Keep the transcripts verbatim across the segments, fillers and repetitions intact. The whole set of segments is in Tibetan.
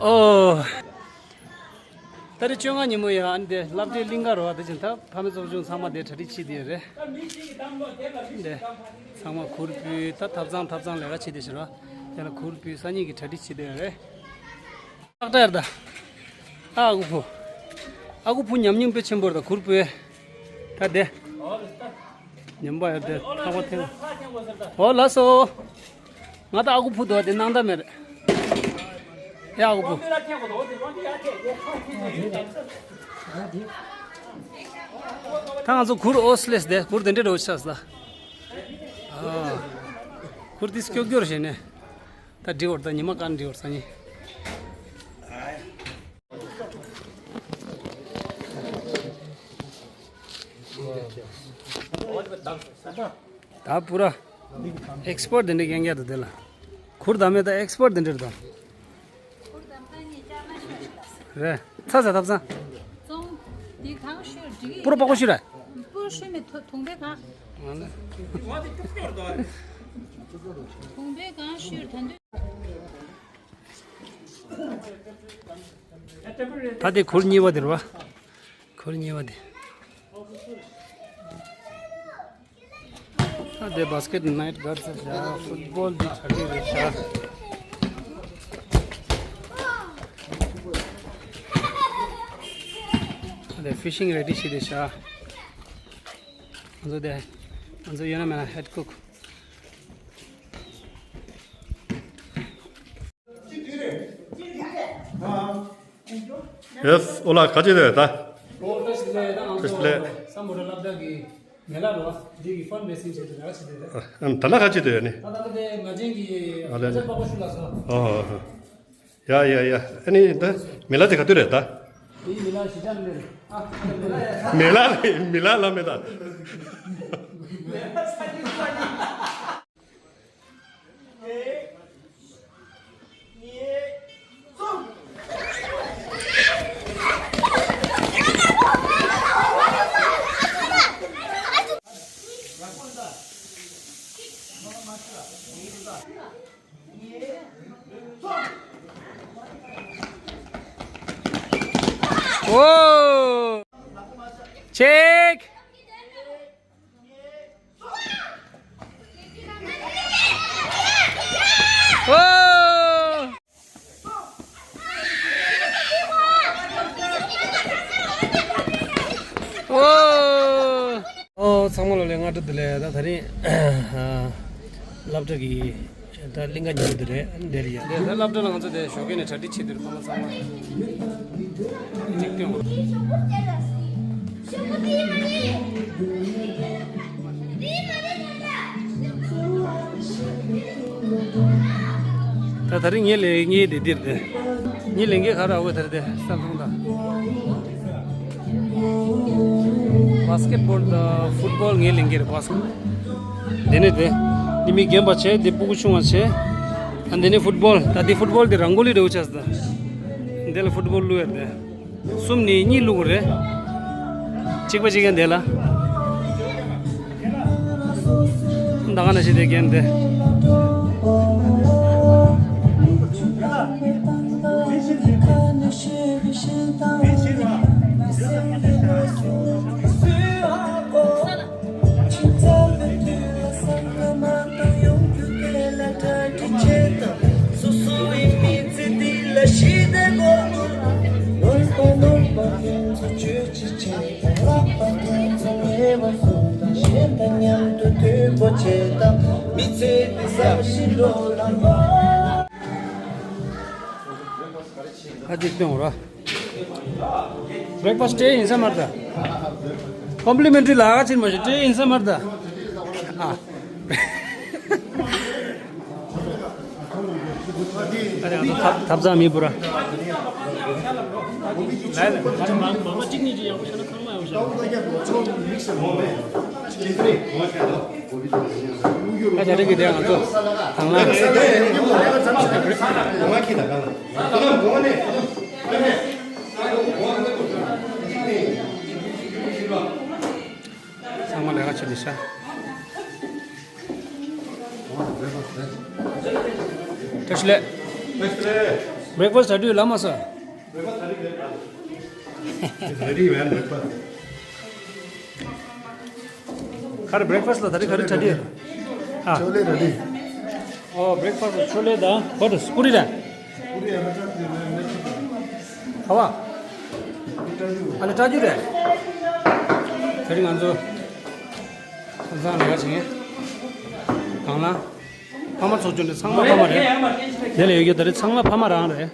ཨོ། ད་རེས་བཅོ་ལྔ་ཉིན་མོ་ཡ། ཨ་ནི་དེ་སློབ་གྲྭའི་གླིང་ག་རུ་བ་དེ་བཞིན་ད་ཕ་མེས་ཚོགས་ཆུང་ཚང་མ་དེ་གྲ་སྒྲིག་བྱས་དེ་རེད། འདི་ཚང་མ་གུར་ཕུབ། ད་ཐབ་ཚང་ཐབ་ཚང་ལས་ཀ་བྱས་དེ་ཕྱིར་བ། དེ་ལ་གུར་ཕུབ། སང་ཉིན་གྱི་གྲ་སྒྲིག་བྱས་དེ་རེད། ཨག་ཏྲ་ཡར་ད། ཨ་ཨ་ཁུ་བུ། ཨ་ཁུ་བུ་ཉམས་མྱོང་དཔེ་ཆེན་པོ་རེད། ད་གུར་ཕུབ། ད་དེ། ཉམས་པ་ཡོད་དེ་ཐག་པ་འཐེན། ཨོ་ལགས་སོ། ང་ད་ཨ་ཁུ་བུ་དོ་དེ་སྣང་དག་མེད་རེད། ཡ་ཨ་ཁུ་བུ། ད་ང་ཚོ་གུར་ཨོ་སི་ལེས་དེ་གུར་དེ་འདྲས་འགྲོ་ཆགས་ལ། ཨ། གུར་དེ་སྐྱོ་སྐྱོ་རེད་བྱས་ནས། ད་འགྲིག་བར་ད་ཉི་མ་གང་འགྲིག་བར་སང་ཉིན། ད་པུ་ར་ཨེག་སི་པར་ཊི་དེ་འདྲ་རྐྱང་རྐྱང་དུ་དེ་ལ། གུར་ད་མེད་ད་ཨེག་སི་པར་ཊི་དེ་འདྲ་རེད་ད། རེད། ཚ་ཚ་ཐབ་ཚང་། ཙོང་། འདི་གང་ཤོད་འགྲིག་གི། པུ་ར་པགས་པ་ཤོད་ར། པུ་ར་ཤོད་མེད་ཐོ་དུང་པའི་གང་། དུང་པའི་གང་ཤོད་ད་འདོད། ད་དེ་གུར་གཉིས་པ་དེ་རེད་བ། གུར་གཉིས་པ་དེ། ད་དེ་བཱ་སི་ཀེཊ་ནེཊ་སྒར་ཚར་ཤག་ཕུཊ་བོལ་འདི་གྲ་སྒྲིག་རེད་ཤག་ད་དེ་ཕི་ཤིང་རེ་ཌི་བྱས་བསྡད་ཤག་ང་ཚོ་དེ། ང་ཚོ་ཡོད་ན་མེད་ན་ཧེཌ་ཀུག་ཡེས། ཨོ་ལགས་ག་ཅི་རེད་ད། ཨོ་བཀྲ་ཤིས་བདེ་ལེགས། ད་ང་བཀྲ་ཤིས་བདེ་ལེགས། ཚོ་སམ་བྷོ་ཊ་སློབ་གྲྭ་གི་མེ་ལ་རོ་འདི་གི་ཕན་རེ་སིང་བྱེད་དུ་ར་ཆེ་དེ་རེད། ཨ་ད་ལ་ག་ཅི་དེ་ནི། ད་ད་ལ་དེ་མ་ཅན་གི་ཨ་ལེ་ལེ། ཁ་ཆེ་པགས་པ་ཤུ་ལ་སོ། ཨོ་ཧོ་ཧོ། ཡ་ཡ་ཡ། ཨ་ནི་ད་མེ་ལ་དེ་ག་དུས་རེད་ད། དེ་མེ་ལ་ཞི་ཅང་ལེ། ཨ་མེ་ལ་མེ་ལ་ལ་མེ་ད། ཨོ། ཅེག་ཨོ། ཨོ། ཨོ། ཚང་མ་ལ་ལས་སྔ་དྲོ་བདེ་ལེགས། ད་ད་རིང་སློབ་གྲྭ་གི་ད་གླིང་ག་ཉིན་འདི་རེད། འདིར་ཡ། འདི་ད་སློབ་གྲྭ་ལ་ང་ཚོ་དེ་ཞོགས་ཀས་ནས་གྲ་སྒྲིག་བྱེད་དུས་ཕ་མ་ཚང་མ་གཅིག་སྟོན། ད་ད་རིང་ངའི་ལས་ངའི་དེ་འདིར་དེ། ངའི་ལས་འགན་ག་ར་འོ་ད་རེད་དེ་ས་མཐོང་དང་། བཱ་སི་ཀེཊ་བོལ་དང་ཕུཊ་བོལ་ངའི་ལས་འགན་རེད། བཱ་སི་ཀེཊ། དེ་ནས་དེ། འདི་མི་རྒན་པ་བྱས། དེ་སྤུ་གུ་ཆུང་བ་བྱས། ཨ་འདི་ནས་ཕུཊ་བོལ། ད་འདི་ཕུཊ་བོལ་དེ་རང་གོ་ལི་འདྲ་བོ་ཆགས་སོང་ད། འདི་ལ་ཕུཊ་བོལ་བླུག་ཡ་དེ། གསུམ་ནས་གཉིས་བླུག་དགོས་རེད། གཅིག་པ་གཅིག་རྐྱང་དེ་ལ། ད་ག་ནང་བཞིན་དེ་རྐྱང་དེ། ཨ་ཅིག་སྟོན་ར། བྷི་རེག་ཕ་སི་སྤྲད་ཡིན་ས་མ་རེད་ད། ཀོམ་པི་ལི་མེན་ཊི་རི་ལ་ཁ་ཕྱིན་མ་ཤེས་སྤྲད་ཡིན་ས་མ་རེད་ད། ཨ། ཨ་རེ་ང་ཚོ་ཐབ་ཐབ་ཚང་མི་བུ་ར། ལ་ལ་ང་ཚོ་མ་མ་མ་གཅིག་གཉིས་ཀྱི་ཡག་པོ་བྱས་ན་ཚང་མ་ཡག་པོ་བྱས། ཁ་ཆ་རེ་གི་དེ་ང་ཚོ་དང་ལ། ཚང་མ་ལས་ཀ་བྱེད་དེ་ཤ། བཀྲ་ཤིས་བདེ་ལེགས། breakfast གྲ་སྒྲིག་ལ་མ་སོང་། ready man breakfast. ག་རེ་breakfast ལ་ད་རེས་ག་རེ་གྲ་སྒྲིག་ཨ། ཆོ་ལེ་ready. ཨོ་breakfast ལ་ཆོ་ལེ་དང་གོ་ཏོ་པུ་རི་ར། པུ་རི་ཨ་ནི་ཏྲ་ཏི་རེད། ཁ་བ། ཨ་ནི་ཏྲ་རྒྱུ་རེད། ད་རེས་ང་ཚོ་ཁ་སང་ལས་ཀ་བྱེད་མཁན་གང་ལ། ཕ་མ་ཚོགས་ཆུང་ནི་ཚང་མ་ཕ་མ་རེད། དེ་ལས་ཡོད་རྒྱུ་ད་རེས་ཚང་མ་ཕ་མ་རང་རེད།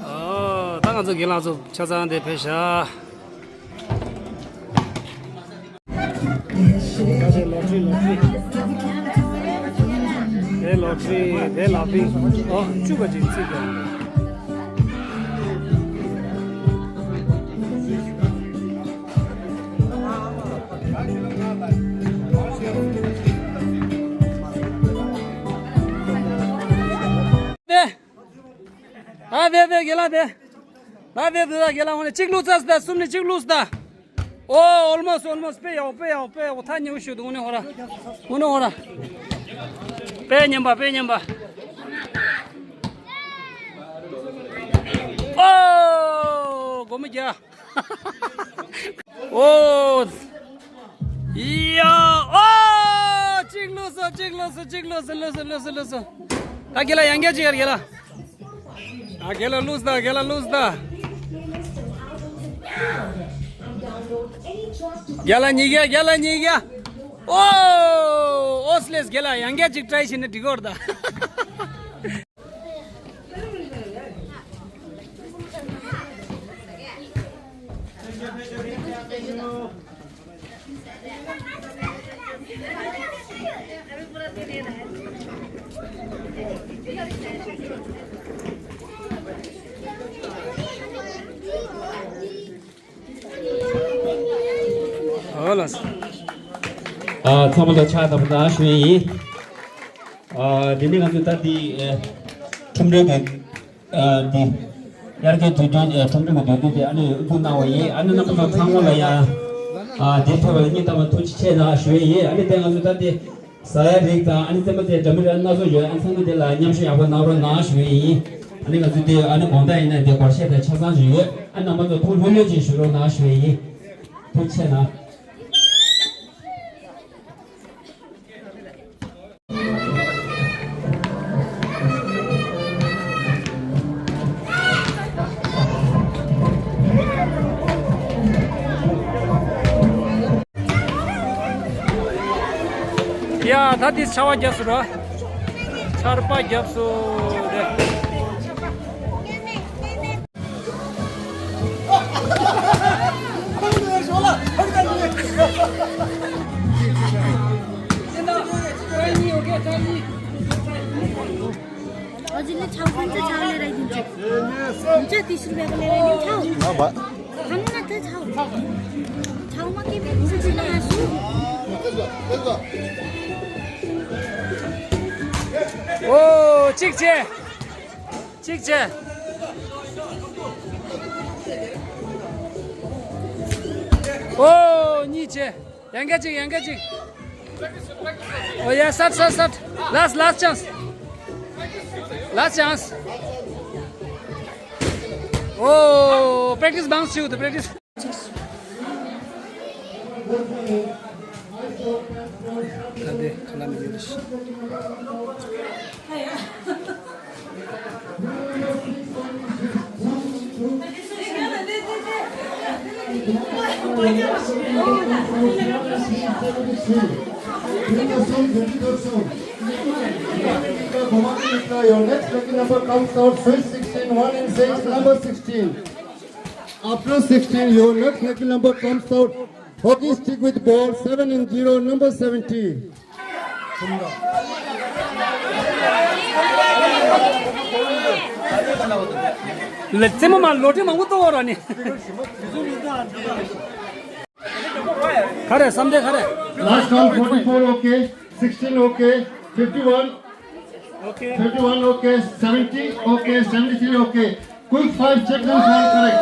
ཨོ། ད་ང་ཚོ་དགེ་ལགས་ཚོ་ཆ་ཚང་དེ་ཕེབས་ཤག་ད་དེ་ལོ་ཊི་རི་ལོ་ཊི་རི། དེ་ལོ་ཊི་རི་དེ་ལ་ཕིང་། ཨོ་བཅུ་པ་ཅིག་རྩིས་དགོས། དེ། ད་དེ་དེ་དགེ་ལགས་དེ། ད་དེ་དེ་ད་དགེ་ལགས་འོ་ནས་གཅིག་བླུགས་ཚར་ད། གསུམ་ནས་གཅིག་བླུགས་ད། ཨོ་almost almost དཔེ་ཡག་དཔེ་ཡག་དཔེ་ཡག་ཐག་ཉེ་བོ་ཞུ་འདུག་འོ་ནས་ཧོ་ར། འོ་ནས་ཧོ་ར། དཔེ་ཉན་པ་དཔེ་ཉན་པ། ཨོ། སྒོར་མོ་བརྒྱ། ཨོ། ཡ། ཨོ། གཅིག་བླུགས་སོང་གཅིག་བླུགས་སོང་གཅིག་བླུགས་སོང་བླུགས་སོང་བླུགས་སོང་བླུགས་སོང་། ད་དགེ་ལགས་ཡང་བསྐྱར་གཅིག་ཡར་དགེ་ལགས། ཨ་དགེ་ལགས་བླུགས་ད་དགེ་ལགས་བླུགས་ད། དགེ་ལགས་ཉིས་བརྒྱ་དགེ་ལགས་ཉིས་བརྒྱ། ཨོ། ཨོ་སི་ལེས་དགེ་ལགས་ཡང་བསྐྱར་གཅིག་try བྱས་ན་འགྲིག་གི་རེད་ད། ཨོ་ལགས། ཨ་ཚང་མ་ལ་ཕྱག་བརྡབ་པ་ཞུ་ཡི་ཡིན། ཨ་དེ་ནས་ང་ཚོས་ད་འདི་ཨ་ཁྲོམ་རའི་གི་ཨ་འདི་དབྱར་ཁའི་དུས་སྟོན་ཨ་ཁྲོམ་རའི་གི་དུས་སྟོན་དེ་ཨ་ནི་དབུ་བསྒྱུར་གནང་བ་ཡིན། ཨ་ནི་རྣམ་པ་ཚོ་ཚང་མ་ལ་ཡང་ཨ་འདིར་ཕེབས་པ་ལ་སྙིང་ཐག་པ་ནས་ཐུགས་རྗེ་ཆེ་གནང་ཞུ་ཡི་ཡིན། ཨ་ནི་དེ་ང་ཚོས་ད་འདི། ཟ་ཡ་རིགས་དང་ཨ་ནི་རྩེད་མོ་རྩེ་འདྲ་མི་འདྲ་སྣ་ཚོགས་ཡོད། ཨ་ཚང་མ་དེ་ལ་མཉམ་ཞུགས་ཡག་པོ་གནང་རོགས་གནང་ཞུ་ཡི་ཡིན། ཨ་ནི་ང་ཚོ་དེ་ཨ་ནི་དགོང་དག་ཡིན་ན་དེ་སྒོར་གཞས་དང་ཆ་ཚང་ཞིག་ཡོད། ཨ་ནི་རྣམ་པ་ཚོ་ཐུགས་ལྷོད་ལྷོད་ཅིག་བཞུགས་རོགས་གནང་ཞུ་ཡི་ཡིན། ཐུགས་རྗེ་ཆེ་གནང་། ཡ་ད་འདི་ཆར་པ་བརྒྱབ་སོང་ར། ཆར་པ་བརྒྱབ་སོང་རེད། ཨོ་ཇི་ལི་ཆའོ་ཁོང་ཚོ་ཆའོ་ལེ་ར་ཡིན་ཅིག་ཁོང་ཚོ་དེ་ཤུལ་བས་པ་ལེ་ར་ཡིན་ཆའོ། ཨ་བ། ཁམ་ན་ད་ཆའོ། ཆའོ་མ་ཀེ་བེ་ཁོང་ཚོ་ལ་ཤུ། ཨོ་གཅིག་བྱས། གཅིག་བྱས། ཨོ་གཉིས་བྱས། ཡང་བསྐྱར་གཅིག་ཡང་བསྐྱར་གཅིག་ཨོ་ཡ་སད་སད་སད། Last, last chance. Last chance. ཨོ་practice bounce བྱེད་དགོས་འདུག practice. ད་དེ་ཁ་ལ་མི་ཡོད་ཤི། Your next lucky number comes out six sixteen, one in six, number sixteen. After sixteen, your next lucky number comes out hockey stick with ball, seven in zero, number seventeen. ལ་རྩེད་མོ་མ་ལོ་ཊི་མང་པོ་གཏོང་བ་ར་ནི། ག་རེ་བསམ་གཏན་ག་རེ། Last round, forty-four okay, sixteen okay, fifty-one, okay, fifty-one okay, seventy okay, seventy-three okay. Quick five, check them for correct.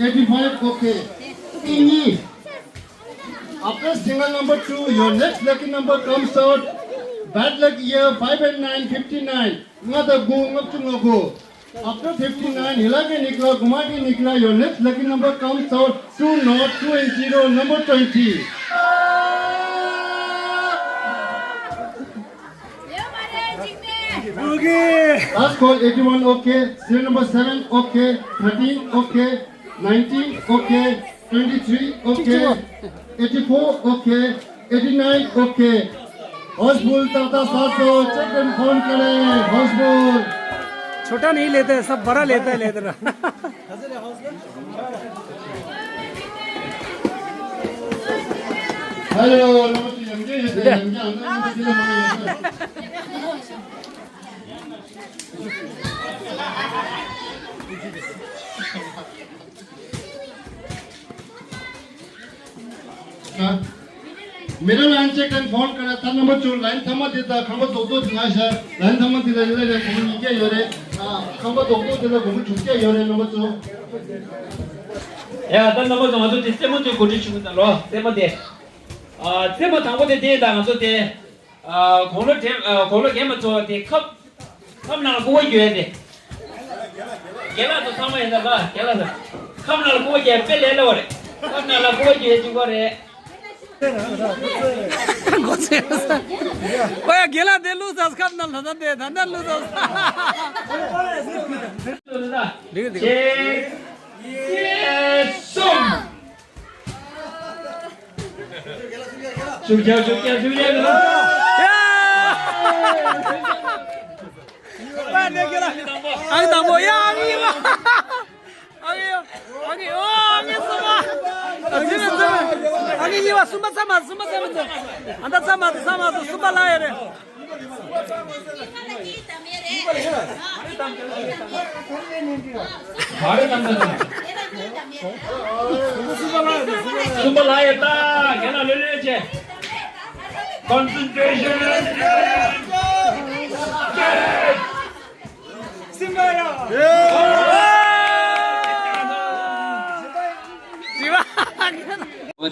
eighty-five, okay. Ini. After single number two, your next lucky number comes out. Bad luck year five and nine, fifty-nine. Nga da gu, nga chu nga gu. After fifty-nine, Hilake Nikla, Gumati Nikla, your next lucky number comes out two not two and zero, number twenty. Last call, eighty-one, okay. Serial number seven, okay. Thirteen, okay. Nineteen, okay. Twenty-three, okay. Eighty-four, okay. Eighty-nine, okay. Houseful, tata sato, check and phone kare. Houseful. छोटा नहीं लेता है, सब बड़ा लेता है, लेता रहा। Hello, नमस्ते, यंगे ये, यंगे, अंदर, अंदर, दिल में। Middle line check and phone ཁ་ན་ད་number two line ཐ་མ་དེ་དང་ཁང་པ་རྡོག་རྡོག་དེ་ལ་བཞག line ཐ་མ་དེ་ལ་ཡིན་ལ་ཡིན་སྒོར་མོ་ཉིས་བརྒྱ་ཡོད་རེད། ཁང་པ་རྡོག་རྡོག་དེ་ལ་སྒོར་མོ་དྲུག་བརྒྱ་ཡོད་རེད། number two། ཡ་ད་number two ང་ཚོ་དེ་རྩེད་མོ་དེ་གོ་སྒྲིག་ཞུ་གི་ད་ལོ་རྩེད་མོ་དེ། རྩེད་མོ་དང་པོ་དེ་དེ་དང་ང་ཚོ་དེ། དགུང་ལོ་དྲན་དགུང་ལོ་རྒན་མ་ཚོ་དེ་ཁབ་ཁབ་ནང་ལ་ཀུ་བ་རྒྱུ་ཡ་དེ། རྒན་ལགས་ཚོ་ཚང་མ་ཡིན་ད་ལ་རྒན་ལགས་ཚོ་ཁབ་ནང་ལ་ཀུ་བ་རྒྱུ་ཡ་དཔེ་ལས་སླ་བ་རེད། ཁབ་ནང་ལ་ཀུ་བ་རྒྱུ་ཡ་གཅིག་པ་རེད། གོ་ཚེ་ས། ཨོ་ཡ་རྒན་ལགས་དེ་བླུགས་ཚར་ཁབ་ནང་ལ་ད་དེ་ད་ནས་བླུགས་ཚར། འགྲིག་འགྲིག་གཅིག་གཉིས་གསུམ། ཤུགས་རྒྱག་ཤུགས་རྒྱག་ཤུགས་རྒྱག་ཨ་ནི་དང་པོ་ཡ་ཨ་ནི་ཡིན་པ། ཨ་ནི་ཡ་ཨ་ནི་ཨོ་ཨ་ནི་གསུམ་པ། ཨ་ནི་གསུམ་པ། ཨ་ནི་གཉིས་པ་གསུམ་པ་ཚང་མ་གསུམ་པ་ཚང་མ་ཚོ། ཨ་ད་ཚང་མ་ཚོ་ཚང་མ་ཚོ་གསུམ་པ་ལ་ཡ་རེད། གསུམ་པ་ལ་ཡ་ད་རྒན་ལགས་ལོས་ལོས་བྱས། Concentration. གསུམ་པ་ཡ།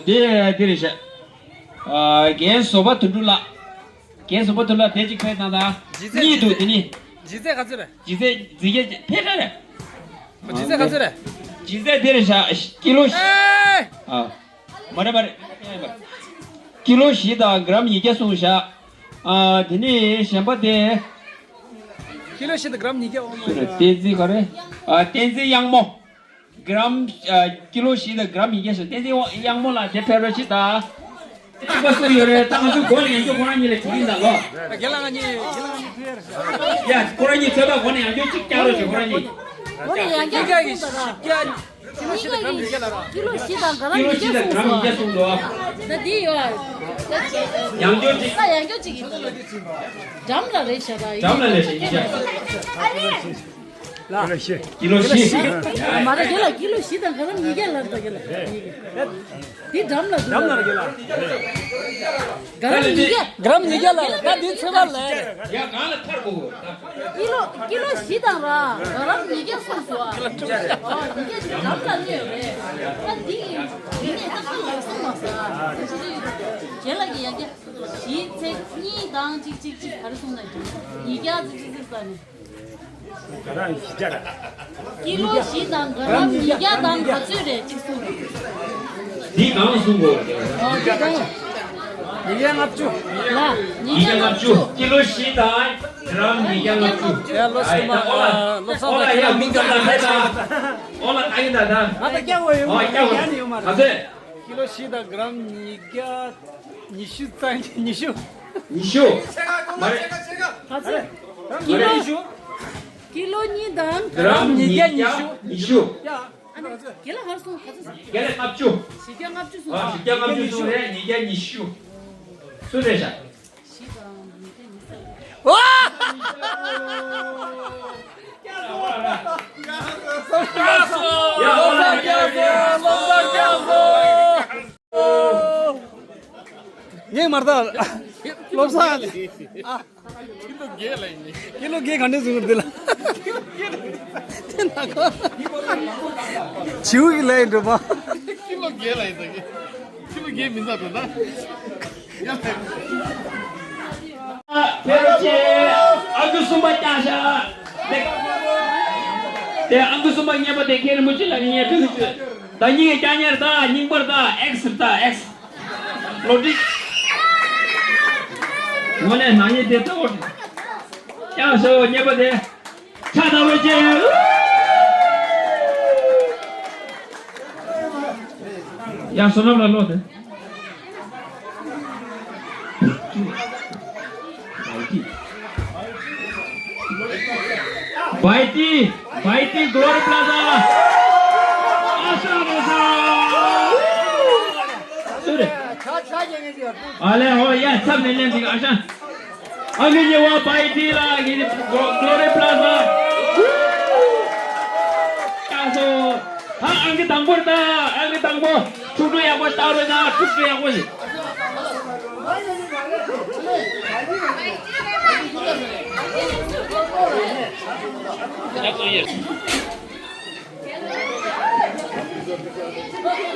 དེ་དེ་རེད་ཤག་རྒན་བཟོ་པ་དོན་གྲུབ་ལགས། རྒན་བཟོ་པ་དོན་གྲུབ་ལགས་དེ་གཅིག་ཕེབས་དང་དང་། གཉིས་འདུག་དེ་ནི། ལྗིད་ཚད་ག་ཚོད་རེད། ལྗིད་ཚད་ལྗིད་ཚད་ཕེབས་ར་རེད། ལྗིད་ཚད་ག་ཚོད་རེད། ལྗིད་ཚད་དེ་རེད་ཤག་ཀི་ལོ། ཨ། མ་རེད་མ་རེད། ཀི་ལོ་བཞི་དང་གྲམ་ཉིས་བརྒྱ་གསུངས་ཤག་ཨ། དེ་ནི་གཞན་པ་དེ། ཀི་ལོ་བཞི་དང་གྲམ་ཉིས་བརྒྱ། ཨོ་མ་ཡ། བསྟན་འཛིན་ག་རེ། ཨ། བསྟན་འཛིན་གཡང་མོ། གྲམ། ཨ། ཀི་ལོ་བཞི་དང་གྲམ་ཉིས་བརྒྱ་ཞིག་བསྟན་འཛིན་གཡང་མོ་ལགས་དེ་ཕེབས་རོགས་བྱེད་དང་། གཅིག་པ་སུ་ཡོད་རེད། ད་ང་ཚོའི་སྒོ་ནས་ཡང་བསྐྱར་ཁོ་རང་གཉིས་ལ་དྲི་གིན་ད་ལོ། རྒན་ལགས་ང་གཉིས་རྒན་ལགས་ང་གཉིས་ཕེབས་རེད། ཡ་ཁོ་རང་གཉིས་ཚོད་ལྟ་སྒོ་ནས་ཡང་བསྐྱར་གཅིག་བསྐྱར་རོགས་བྱེད། ཁོ་རང་གཉིས། སྒོ་ནས་ཡང་བསྐྱར་གཅིག་གསུངས་ད་ར། ཀི་ལོ་བཞི་དང་གྲམ་ཉིས་བརྒྱ་གསུངས་སོ། ད་འདི་ཡོད། ཡང་བསྐྱར་གཅིག་ཡང་བསྐྱར་གཅིག་གྲམ་ལ་རེད་ཤག་ར། གྲམ་ལ་རེད་ཤག་ཡིན་ཤག་ཀི་ལོ་བཞི། ཀི་ལོ་བཞི། མ་རེད་རྒན་ལགས་ཀི་ལོ་བཞི་དང་གྲམ་ཉིས་བརྒྱ་ལབ་ད་རྒན་ལགས། འདི་གྲམ་ལ་འདུག་གྲམ་ལ་རྒན་ལགས། གྲམ་ཉིས་བརྒྱ་ལ་ད་འདི་ཚོད་མ་ལ་རེད། ཡ་གང་ལ་ཐར་དགོས། ཀི་ལོ་ཀི་ལོ་བཞི་དང་ར་གྲམ་ཉིས་བརྒྱ་གསུངས་སོ། ཨ་ཉིས་བརྒྱ་གྲམ་ལ་གནས་ཡོད་རེད། ད་འདི་ཡིན་འདི་ནས་ད་ཁ་ལ་གསུངས་མ་ཟ། རྒན་ལགས་ཀྱི་ཡ་གྱལ་བཞི་ཚེག་གཉིས་དང་གཅིག་གཅིག་གཅིག་ག་རེ་གསུངས་ན་ཉིས་བརྒྱ་ཙིག་ཙིག་ཙིག་ཟ་ནས། ག་རང་བཞི་བརྒྱ་ར། ཀི་ལོ་བཞི་དང་ག་རམ་ཉིས་བརྒྱ་དང་ག་ཚོད་རེད་གཅིག་གསུངས་རེད། འདི་གང་གསུང་དགོས་རེད། ཨོ་འདི་གང་། ཉིས་བརྒྱ་ལྔ་བཅུ། ལ་ཉིས་བརྒྱ་ལྔ་བཅུ། ཀི་ལོ་བཞི་དང་ག་རམ་ཉིས་བརྒྱ་ལྔ་བཅུ། ཡ་ལོ་སུ་མ་ཨོ་ལ་ལོ་སོགས་ལ་ཡ་མིང་ཙམ་ལ་ཧེ་ད། ཨོ་ལ་ཨ་ཡིན་ད་ད། ང་ད་སྐྱ་བོ་ཡོད་མ་རེད། ཡ་ནི་ཡོད་མ་རེད། ག་ཚོད། ཀི་ལོ་བཞི་དང་ག་རམ་ཉིས་བརྒྱ། ཉི་ཤུ་རྩ་ཉི་ཤུ། ཉི་ཤུ། མ་རེད། ག་ཚོད། ཀི་ལོ་ཉི་ཤུ། ཀི་ལོ་གཉིས་དང་ག་རམ་ཉིས་བརྒྱ་ཉི་ཤུ། ཉི་ཤུ། ཡ། ཨ་ནི་རྒན་ལགས་ཧར་སོང་ག་ཚོད་སོང་། རྒན་ལགས་ལྔ་བཅུ། བཞི་བརྒྱ་ལྔ་བཅུ་སོང་། ཨ་བཞི་བརྒྱ་ལྔ་བཅུ་སོང་རེད། ཉིས་བརྒྱ་ཉི་ཤུ། སུ་རེད་ཤག་ཨོ། ཡ་ཨོ་ལ་རྒྱལ་སོང་། ངས་མར་ད་བློ་བཟང་། ཨ། ཀི་ལོ་བརྒྱད་ལ་ཡིན། ཀི་ལོ་བརྒྱད་ག་འདྲས་བཟུང་གི་འདི་ལ། དེ་ན་གོ། བྱིའུ་གི་ལས་འགྲོ་པ། ཀི་ལོ་བརྒྱད་ལ་ཡིན་ད་གི། ཀི་ལོ་བརྒྱད་མིན་ད་འགྲོ་ད། ཡ། ཕེ་རོ་ཆེ། ཨང་ཀི་གསུམ་པ་བཀྱག་ཤག་དེ་ཨང་ཀི་གསུམ་པ་རྙེད་པ་དེ་མཁན་རིན་པོ་ཆེ་ལ་ངས་ཕུལ་གི་ཡོད། ད་སྙིང་རྐྱང་ཉར་ད་སྙིང་པར་ད་ཨེགས་རེད་ད་ཨེགས། ལོ་ཏི། ངོ་ནས་ནག་ཉེས་དེ་ལྟ་བུ། ཀྱང་ཤོ་ཉེས་པ་དེ། ཆ་ད་བེ་ཅེ། ཡང་བསོད་ནམས་ལ་ལོ་དེ། བའི་ཏི། བའི་ཏི། གློ་རི་པ་ལ་ཛ། ཨ་ཤ་རེ་ས། སུ་རེད། ཨ་ལེ་ཧོ་ཡ་ཚབ་ནས་ལེན་འདི་ཨ་ཤ། ཨ་ཁུ་ཉེ་བ་བའི་ཏི་ལ་ངེད་ཀྱི་གློ་རི་པ་ལ་ཛ། ཀྱང་སོ། ད་ཨང་ཀི་དང་པོ་རེད་ད་ཨང་ཀི་དང་པོ། ཐུགས་སྤྲོ་ཡག་པོ་ཞིག་བཏང་རོགས་གནང་ཐུགས་སྤྲོ་ཡག་པོ་ཞིག་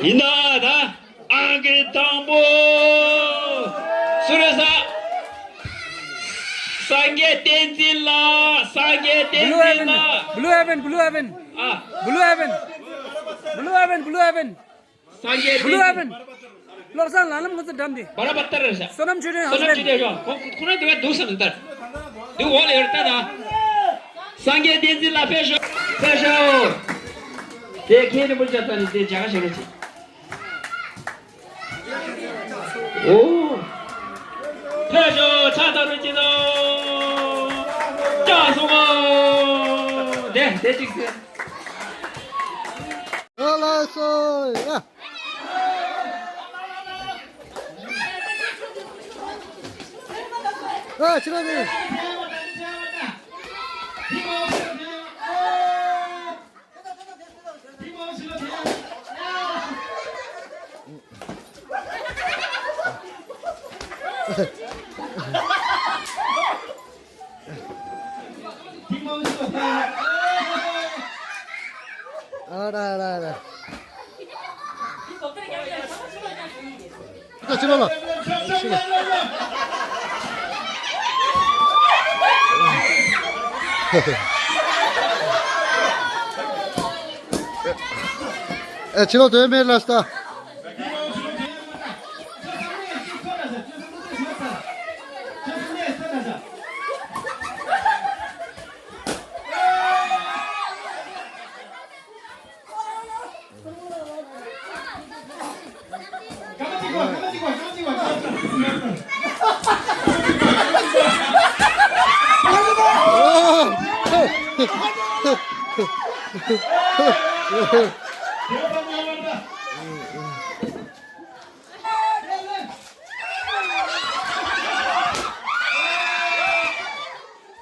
ཡིན་ད་ད། ཨང་ཀི་དང་པོ། སུ་རེད་ས། སངས་རྒྱས་བསྟན་འཛིན་ལགས། སངས་རྒྱས་བསྟན་འཛིན་ལགས། Blue Heaven, Blue Heaven, Blue Heaven, Blue Heaven, Blue Heaven, Blue Heaven. སངས་རྒྱས་བསྟན་འཛིན། བློ་བཟང་ལ་ལམ་ངོ་ཚ་འགྲམ་དེ། བ་ར་བ་ཏར་རེད་ཤག་བསོད་ནམས་ཆོས་སྒྲོན་ཧོ་སི་པི་ཊལ། ཁོ་ཁོ་རང་དེ་བས་འདུག་ས་འདུག་ལྟར། འདུག་འོག་ལ་ཡོད་ལྟ་ན། སངས་རྒྱས་བསྟན་འཛིན་ལགས་ཕེབས་ཤོག་ཕེབས་ཤོག་དེ་ཁྱེད་རིན་པོ་ཆེ་ད་ནི་དེ་རྒྱ་གར་ཞེ་རོ་ཆེ། ཨོ། ཕེབས་ཤོག་ཕྱག་དར་རུ་སྐྱིད་དོ། ཀྱང་སོང་ཨོ། དེ་དེ་གཅིག་ཟེར། ཨ་ལ་སོ་ཡ། ཨ་ཕྱི་ལོགས་དེ། ཨ་ར་ར་ར། ད་ཕྱི་ལོགས་ལ། ཕྱི་ལོགས། ཨེ་ཕྱི་ལོགས་སྡོད་མེད་ལ་ལྟ།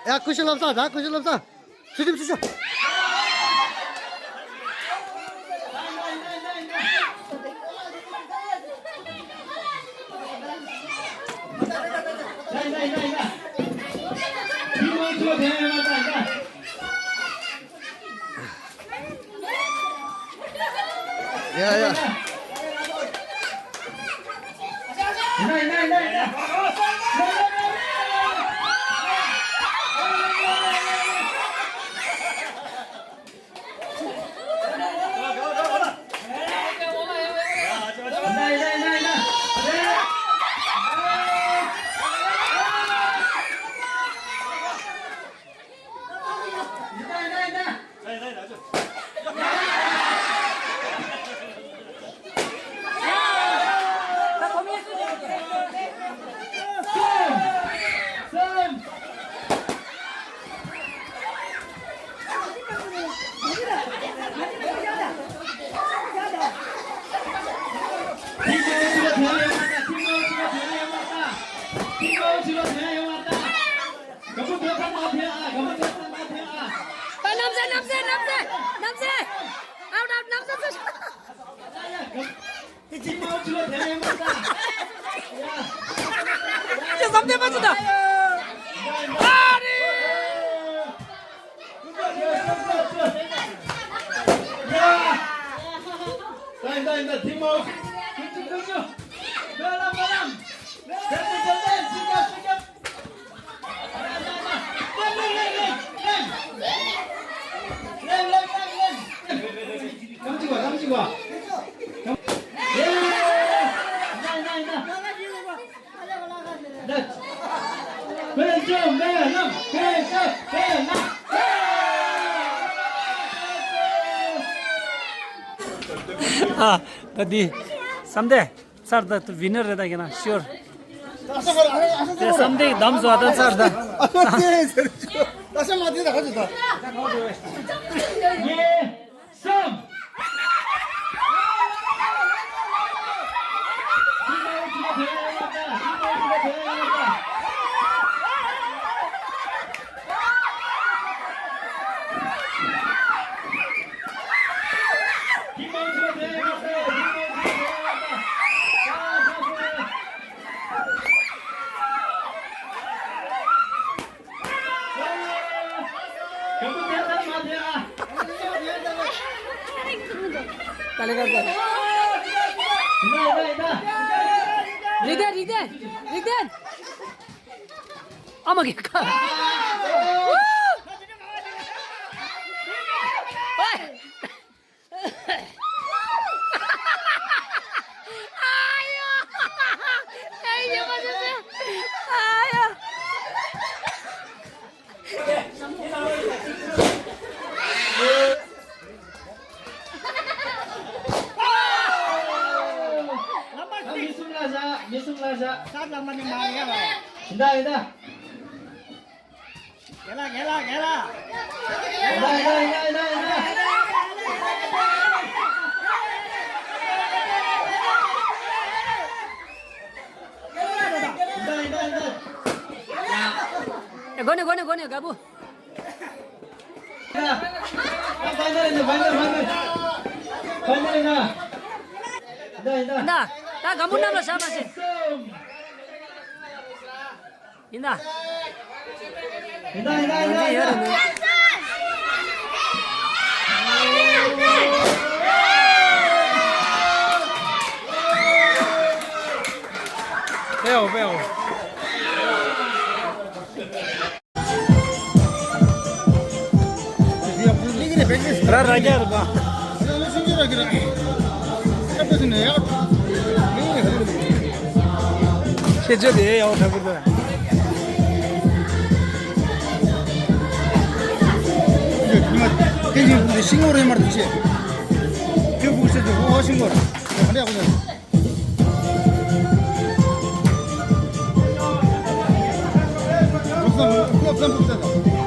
ཡ། ཀུ་ཤུ་ལབ་ས། ད་ཀུ་ཤུ་ལབ་ས། ཚུལ་ཁྲིམས་ཚུལ་ཤོག་ཡ་ཡ། ཨ། གནམ་ས། གནམ་ས། གནམ་ས། ཨའུཊ། ཨའུཊ། གནམ་ས། ཁྱེད་བསམ་གཏན་པ་ཅི་ད། ཨ་རེ། ཨ། ད་འདི་བསམ་གཏན་ཚར། ད་ཝི་ནར་རེད། ད་ཁྱེད་རང་ཤོར། དེ་བསམ་གཏན་གདམ་བཟོ། ད་ཚར་ད། ད་ཤ་མ་དེ་ད་ག་ཚོད་ད། གཉིས། གསུམ། རིག་ལྡན། རིག་ལྡན། རིག་ལྡན། ཨ་མ་གི་ཁ། ཨོའི། མི་གསུམ་ལ་བཞག་མི་གསུམ་ལ་བཞག་ཡིན་ད། ཡིན་ད། རྒན་ལགས། རྒན་ལགས། རྒན་ལགས། ཨེ། སྒོ་ནས། སྒོ་ནས། སྒོ་ནས། རྒད་པོ། ཡིན་ད། ད་སྒམ་པོ་གནམ་ལ་བཞག་པ་བྱས། ཡིན་ད། ཡིན་ད། ཡིན་ད། ཡིན་ད། ཡིན་ད། པེའོ། པེའོ། ར་ར་རྒྱ་རུ་ག་ཁྱེད་ཚོ་དེ་ཡག་པོ་འཁྲབ་གི་འདུག་དེ་བཞིན་ཤིང་འོ་རེ་མར་དུ་ཆེ། ཁྱོད་ཕུགས་ཤེས་ཀྱི་འོ་ཤིང་འོ་རེ། ཨ་ནི་ཡག་པོ་འདུག